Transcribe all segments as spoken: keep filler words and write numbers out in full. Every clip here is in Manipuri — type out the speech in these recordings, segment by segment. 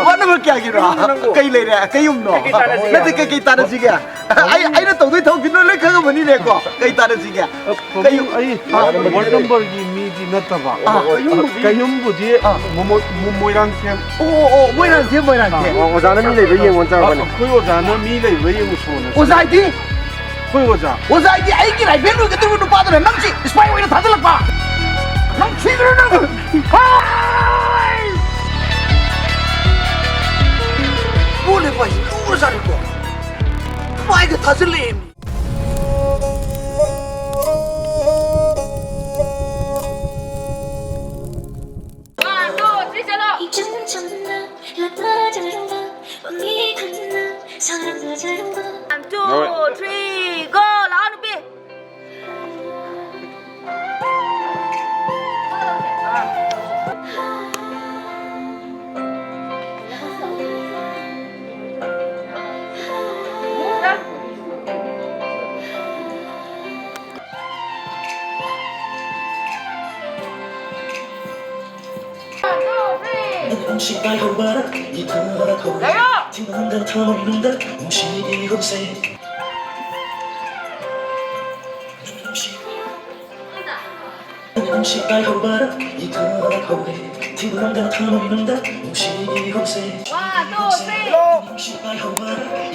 Ward number ꯀꯌꯥꯒꯤꯅꯣ? ꯀꯩ ꯂꯩꯔꯦ? ꯀꯩ ꯌꯨꯝꯅꯣ? ꯅꯠꯇꯦ, ꯀꯩ, ꯀꯩ ꯇꯥꯟꯅꯁꯤꯒꯦ? ꯑꯩ, ꯑꯩꯅ ꯇꯧꯗꯣꯏ ꯊꯕꯛꯇꯤ ꯅꯣꯏ ꯂꯣꯏ ꯈꯪꯉꯝꯃꯅꯤꯅꯦꯀꯣ꯫ ꯀꯩ ꯇꯥꯟꯅꯁꯤꯒꯦ? ꯀꯩ ꯌꯨꯝ? ꯑꯩ ꯋꯥꯔꯗ ꯅꯝꯕꯔꯒꯤ ꯃꯤꯗꯤ ꯅꯠꯇꯕ꯫ ꯑꯥ꯫ ꯀꯩꯌꯨꯝꯕꯨꯗꯤ ꯑꯥ꯫ ꯃꯣ-, ꯃꯣ-, ꯃꯣꯏꯔꯥꯡꯊꯦꯝ꯫ ꯑꯣ, ꯑꯣ, ꯑꯣ, ꯃꯣꯏꯔꯥꯡꯊꯦꯝ, ꯃꯣꯏꯔꯥꯡꯊꯦꯝ꯫ ꯑꯣ, ꯑꯣꯖꯥꯅ ꯃꯤ ꯂꯩꯕ꯭ꯔꯥ ꯌꯦꯡꯉꯣ ꯆꯪꯉꯛꯄꯅꯦ꯫ ꯑꯩꯈꯣꯏ ꯑꯣꯖꯥꯅ ꯃꯤ ꯂꯩꯕ꯭ꯔꯥ ꯌꯦꯡꯉꯨ ꯁꯣꯅ꯫ ꯑꯣꯖꯥ ꯍꯥꯏꯗꯤ? ꯑꯩꯈꯣꯏ ꯑꯣꯖꯥ꯫ ꯑꯣꯖꯥ ꯍꯥꯏꯗꯤ ꯑꯩꯒꯤ ꯔꯥꯏꯐꯦꯜ ꯑꯣꯏꯒꯗꯧꯔꯤꯕ ꯅꯨꯄꯥꯗꯨꯅ ꯅꯪꯁꯤ ꯏꯁꯄꯥꯏ ꯑꯣꯏꯅ ꯊꯥꯖꯤꯜꯂꯛꯄ? ꯅꯪ ꯊꯤꯗ꯭ꯔꯣ ꯅꯪ? ꯍꯥꯏ! ꯕꯣꯜ ꯂꯦꯞꯄ ꯍꯥꯏꯁꯤ ꯂꯨꯔꯖꯥꯠꯅꯤꯀꯣ꯫ ꯃꯥꯏꯒ ꯊꯥꯖꯤꯜꯂꯛꯑꯦꯃꯤ꯫ One, two, three, ꯆꯠꯂꯣ꯫ ꯏꯆꯝ ꯆꯝꯅ ꯂꯥꯛꯅꯖꯔꯝꯕ ꯃꯤꯈꯛꯅ ꯁꯥꯟꯅꯖꯔꯝꯕ One, two, three, go. ꯂꯥꯛꯑꯣ, ꯅꯨꯄꯤ꯫ ꯅꯨꯡꯁꯤ ꯀꯥꯏꯍꯧꯕ ꯏꯊꯛ ꯍꯧꯔꯦ꯫ ꯊꯤꯃꯟꯗ ꯊꯃꯣꯏꯅꯨꯡꯗ ꯅꯨꯡꯁꯤꯒꯤ ꯍꯧꯁꯦ꯫ ꯅꯨꯡꯁꯤ ꯀꯥꯏꯍꯧꯕ ꯏꯊꯛ ꯍꯧꯔꯦ꯫ ꯊꯤꯃꯟꯗ ꯊꯃꯣꯏꯅꯨꯡꯗ ꯅꯨꯡꯁꯤꯒꯤ ꯍꯧꯁꯦ꯫ One, two, three. ꯅꯨꯡꯁꯤ ꯀꯥꯏꯍꯧꯕ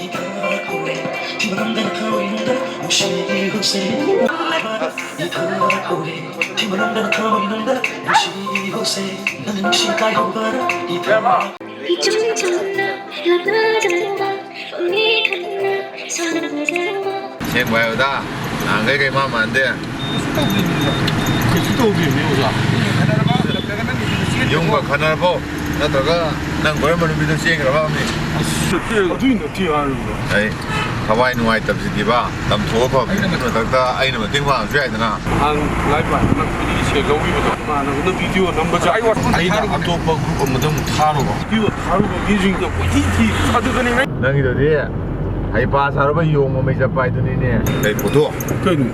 ꯏꯊꯛ ꯍꯧꯔꯦ꯫ ꯊꯤꯃꯟꯗ ꯊꯃꯣꯏꯅꯨꯡꯗ ꯅꯨꯡꯁꯤꯒꯤ ꯍꯧꯁꯦ꯫ ꯏꯊꯛ ꯍꯧꯔꯦ꯫ ꯊꯤꯃꯟꯗ ꯊꯃꯣꯏꯅꯨꯡꯗ ꯅꯨꯡꯁꯤꯒꯤ ꯍꯧꯁꯦ꯫ ꯅꯪ ꯅꯨꯡꯁꯤ ꯀꯥꯏꯍꯧꯕ ꯏꯊꯛ ꯏꯆꯝ ꯆꯝꯅ ꯂꯥꯛꯅꯖꯔꯝꯕ ꯃꯤꯈꯛꯅ ꯁꯥꯟꯅꯖꯔꯝꯕ꯫ ꯑꯁꯦꯡꯕ ꯍꯥꯏꯕꯗ ꯅꯍꯥꯟꯈꯩꯒ ꯏꯃꯥꯟ ꯃꯥꯟꯗꯦ꯫ ꯀꯩꯁꯨ ꯇꯧꯗꯦ꯫ ꯀꯩꯁꯨ ꯇꯧꯗꯦꯃꯤ ꯑꯣꯖꯥ꯫ ꯌꯨꯝꯒ ꯈꯠꯅꯔꯕꯣ? ꯅꯠꯇ꯭ꯔꯒ ꯅꯪ ꯀꯣꯏꯔꯝꯕ ꯅꯨꯄꯤꯗꯣ ꯆꯦꯟꯈ꯭ꯔꯕ ꯍꯥꯏꯕꯅꯤ? ꯑꯁ, ꯅꯠꯇꯦ, ꯑꯗꯨꯏ ꯅꯠꯇꯦ ꯍꯥꯏꯔꯤꯕ꯫ ꯑꯩ ꯊꯋꯥꯏ ꯅꯨꯡꯉꯥꯏꯇꯕꯁꯤꯗꯤꯕ, ꯇꯝꯊꯣꯛꯑ ꯐꯕꯅꯤ꯫ ꯑꯗꯨ ꯃꯊꯛꯇ ꯑꯩꯅ ꯃꯇꯦꯡ ꯄꯥꯡꯉꯁꯨ ꯌꯥꯏꯗꯅ꯫ ꯅꯍꯥꯟ ꯂꯥꯏ ꯄꯥꯟꯕ ꯅꯪ ꯄꯤꯔꯤꯁꯦ ꯂꯧꯈꯤꯕꯗꯣ, ꯏꯃꯥꯟꯅꯕꯅ ꯚꯤꯗꯤꯑꯣ ꯅꯝꯕꯁꯦ ꯑꯩꯅ ꯑꯇꯣꯞꯄ ꯒ꯭ꯔꯨꯞ ꯑꯃꯗ ꯑꯃꯨꯛ ꯊꯥꯔꯨꯕ꯫ ꯚꯤꯗꯤꯑꯣ ꯊꯥꯔꯨꯕ ꯃꯤꯁꯤꯡꯗꯣ ꯀꯣꯏꯊꯤ ꯊꯤ꯫ ꯑꯗꯨꯗꯅꯤ ꯅꯪꯒꯤꯗꯨꯗꯤ ꯍꯩꯄꯥ ꯁꯥꯔꯨꯕ ꯌꯣꯡ ꯃꯃꯩ ꯆꯠꯄ ꯍꯥꯏꯗꯨꯅꯤꯅꯦ꯫ ꯀꯩ ꯐꯣꯇꯣ? ꯀꯩꯅꯣ?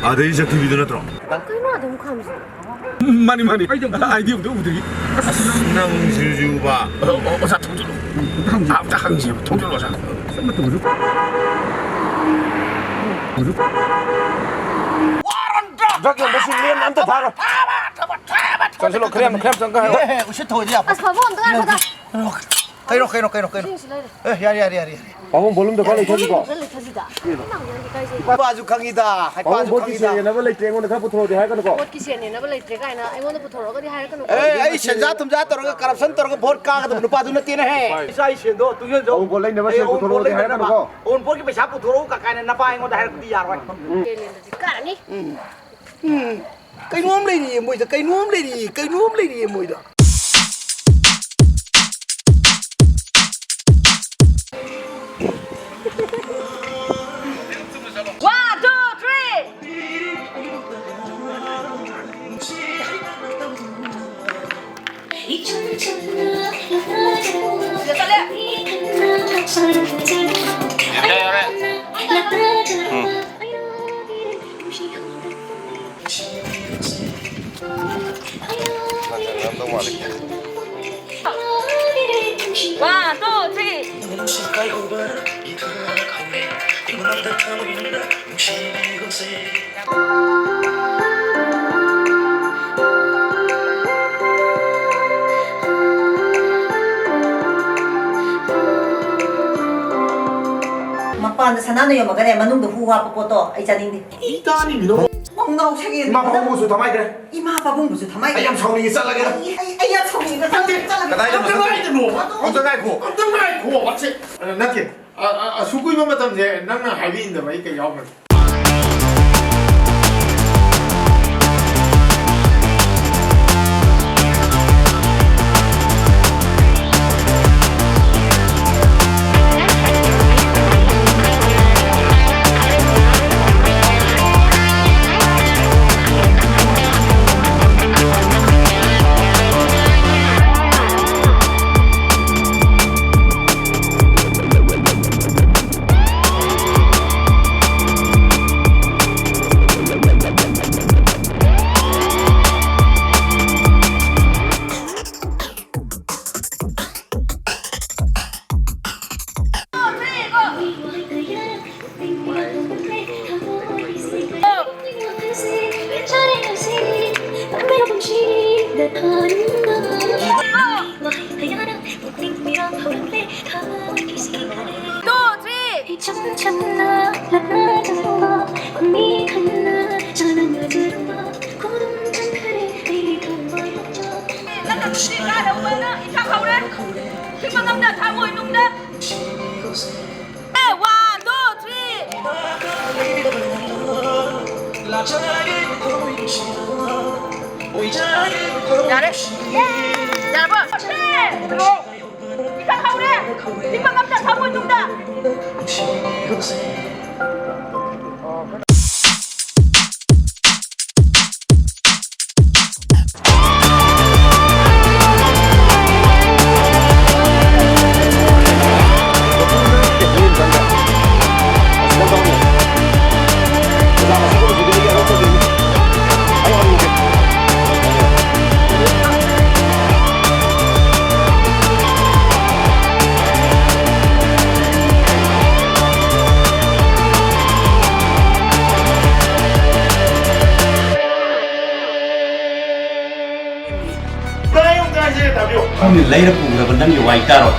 ꯑꯗꯩ ꯆꯠꯈꯤꯕꯤꯗꯨ ꯅꯠꯇ꯭ꯔꯣ? ꯀꯩꯅꯣ ꯑꯗꯨꯝ ꯈꯥꯝꯃꯤꯁꯦ? ꯃꯥꯅꯤ, ꯃꯥꯅꯤ꯫ ꯑꯩꯗꯤ ꯑꯝꯇ ꯎꯗ꯭ꯔꯤ꯫ ꯑꯩꯗꯤ ꯑꯝꯇ ꯎꯗ꯭ꯔꯤ꯫ ꯑꯁ, ꯅꯪꯁꯤꯁꯨꯕ꯫ ꯑꯣ, ꯑꯣ, ꯑꯣꯖꯥ, ꯊꯣꯡꯖꯤꯜꯂꯨ꯫ ꯊꯣꯡꯖꯤꯜꯂꯨ꯫ ꯑꯝꯇ ꯍꯪꯁꯦꯕ, ꯊꯣꯡꯖꯤꯜꯂꯨ, ꯑꯣꯖꯥ꯫ ꯑꯃꯠꯇ ꯎꯗ꯭ꯔꯤ꯫ ꯎꯗ꯭ꯔꯤ꯫ ꯗ꯭ꯔꯒ ꯌꯣꯟꯕꯁꯤꯡ ꯂꯦꯝꯅ ꯑꯝꯇ ꯊꯥꯔꯣ꯫ ꯆꯪꯁꯤꯜꯂꯣ, ꯈꯔ ꯌꯥꯝ, ꯈꯔ ꯌꯥꯝ ꯆꯪꯈ꯭ꯔꯣ꯫ ꯑꯦ, ꯑꯦ, ꯎꯁꯤꯠ ꯊꯑꯣꯏꯗꯤ ꯌꯥꯄꯣꯠ-, ꯑꯁ, ꯄꯥꯕꯨꯡ, ꯑꯝꯇ ꯉꯥꯏꯈꯣꯗ꯫ ꯀꯩꯅꯣ, ꯀꯩꯅꯣ, ꯀꯩꯅꯣ, ꯀꯩꯅꯣ? ꯏꯁꯤꯡꯁꯨ ꯂꯩꯔꯦ꯫ ꯑꯦ, ꯌꯥꯔꯦ, ꯌꯥꯔꯦ, ꯌꯥꯔꯦ, ꯌꯥꯔꯦ꯫ ꯄꯥꯕꯨꯡ, volume ꯗ ꯈꯔ ꯂꯩꯊꯁꯤꯀꯣ꯫ ꯈꯔ ꯂꯩꯊꯁꯤꯗ꯫ ꯏꯄꯥꯁꯨ ꯈꯪꯉꯤꯗ, ꯄꯥꯕꯨꯡ, ꯏꯄꯥꯁꯨ ꯈꯪꯉꯤꯗ꯫ ꯁꯦꯟ ꯌꯦꯟꯅꯕ ꯂꯩꯇ꯭ꯔꯦ, ꯑꯩꯉꯣꯟꯗ ꯈꯔ ꯄꯨꯊꯣꯔꯛꯑꯣꯗꯤ ꯍꯥꯏꯔꯛꯀꯅꯨꯀꯣ꯫ ꯄꯣꯠꯀꯤ ꯁꯦꯟ ꯌꯦꯟꯅꯕ ꯂꯩꯇ꯭ꯔꯦ ꯀꯥꯏꯅ ꯑꯩꯉꯣꯟꯗ ꯄꯨꯊꯣꯔꯛꯑꯒꯗꯤ ꯍꯥꯏꯔꯛꯀꯅꯨꯀꯣ꯫ ꯑꯦ, ꯑꯩ ꯁꯦꯟꯖꯥ ꯊꯨꯝꯖꯥ ꯇꯧꯔꯒ corruption ꯇꯧꯔꯒ vote ꯀꯥꯒꯗꯕ ꯅꯨꯄꯥꯗꯨ ꯅꯠꯇꯦꯅꯦꯍꯦ꯫ ꯏꯆꯥ, ꯑꯩ ꯁꯦꯟꯗꯣ ꯇꯨꯡꯁꯤꯟꯖꯧ꯫ ꯑꯋꯨꯟꯄꯣꯠ ꯂꯩꯅꯕ ꯁꯦꯟ ꯍꯌꯦꯡ ꯑꯋꯨꯟꯄꯣꯠ ꯄꯨꯊꯣꯔꯛꯑꯣꯗꯤ ꯂꯩꯅꯅꯕ꯫ ꯍꯥꯏꯔꯛꯀꯅꯨꯀꯣ꯫ ꯑꯋꯨꯟꯄꯣꯠꯀꯤ ꯄꯩꯁꯥ ꯄꯨꯊꯣꯔꯛꯎ ꯀ-, ꯀꯥꯏꯅ ꯅꯄꯥ ꯑꯩꯉꯣꯟꯗ ꯍꯥꯏꯔꯛꯄꯗꯤ ꯌꯥꯔꯣꯏ꯫ ꯀꯥꯔꯅꯤ꯫ ꯎꯝ꯫ ꯎꯝ꯫ ꯀꯩꯅꯣꯝ ꯂꯩꯔꯤꯌꯦ ꯃꯣꯏꯗ, ꯀꯩꯅꯣꯝ ꯂꯩꯔꯤꯌꯦ, ꯀꯩꯅꯣꯝ ꯂꯩꯔꯤꯌꯦ ꯃꯣꯏꯗ꯫ One, two, three. ꯌꯥꯔꯦ, ꯌꯥꯔꯦ꯫ ꯎꯝ꯫ ꯅꯪ ꯉꯝꯗꯧ ꯃꯥꯜꯂꯤ꯫ One, two, three. ꯃꯄꯥꯟꯗ ꯁꯅꯥꯅ ꯌꯣꯝꯃꯒꯅꯦ, ꯃꯅꯨꯡꯗ ꯍꯨ ꯍꯥꯄ ꯄꯣꯠꯇꯣ ꯑꯩ ꯆꯥꯅꯤꯡꯗꯦ꯫ ꯏ ꯇꯥꯅꯤꯡꯗꯦ꯫ ꯃꯧꯅꯥꯎ ꯁꯒꯦꯟ꯫ ꯏꯃꯥ ꯄꯥꯕꯨꯡꯕꯨꯁꯨ ꯊꯝꯍꯥꯏꯈ꯭ꯔꯦ꯫ ꯏꯃꯥ ꯄꯥꯕꯨꯡꯕꯨꯁꯨ ꯊꯝꯍꯥꯏꯈ꯭ꯔꯦ꯫ ꯑꯩ ꯌꯥꯝ ꯁꯥꯎꯅꯤꯡꯉꯦ, ꯆꯠꯂꯒꯦ꯫ ꯑꯩ, ꯑꯩ, ꯑꯩ ꯌꯥꯝ ꯁꯥꯎꯅꯤꯡꯉꯦ꯫ ꯆꯠꯂꯒꯦ, ꯆꯠꯂꯒꯦ꯫ ꯀꯗꯥꯏꯗꯅꯣ ꯑꯝꯇ ꯆꯠꯇꯣꯏꯁꯦ? ꯉꯥꯏꯈꯣ꯫ ꯑꯝꯇ ꯉꯥꯏꯈꯣ꯫ ꯑꯝꯇ ꯉꯥꯏꯈꯣ꯫ ꯋꯥꯁꯦ, ꯑ, ꯅꯠꯇꯦ꯫ ꯑ, ꯑ, ꯑꯁꯨꯛ ꯀꯨꯏꯕ ꯃꯇꯝꯁꯦ ꯅꯪꯅ ꯍꯥꯏꯕꯤꯗꯕ ꯑꯩ ꯀꯩ ꯌꯥꯎꯈ꯭ꯔꯒꯦ? Two, three. ꯅꯪꯅ ꯅꯨꯡꯁꯤ ꯀꯥꯏꯅ ꯎꯕꯅ ꯏꯊꯛ ꯍꯧꯔꯦ꯫ ꯊꯤꯡꯕ ꯉꯝꯗ ꯊꯥꯡ ꯑꯣꯏꯅꯨꯡꯗ꯫ One, two, three. ꯌꯥꯔꯦ꯫ ꯌꯥꯔꯕꯣ? ꯏꯊꯛ ꯍꯧꯔꯦ꯫ ꯊꯤꯡꯕ ꯉꯝꯗ ꯊꯥꯡ ꯑꯣꯏꯅꯨꯡꯗ꯫ ꯅꯪꯅ ꯂꯩꯔ ꯄꯨꯈ꯭ꯔꯕ ꯅꯪꯒꯤ ꯋꯥꯏ ꯇꯥꯔꯣ꯫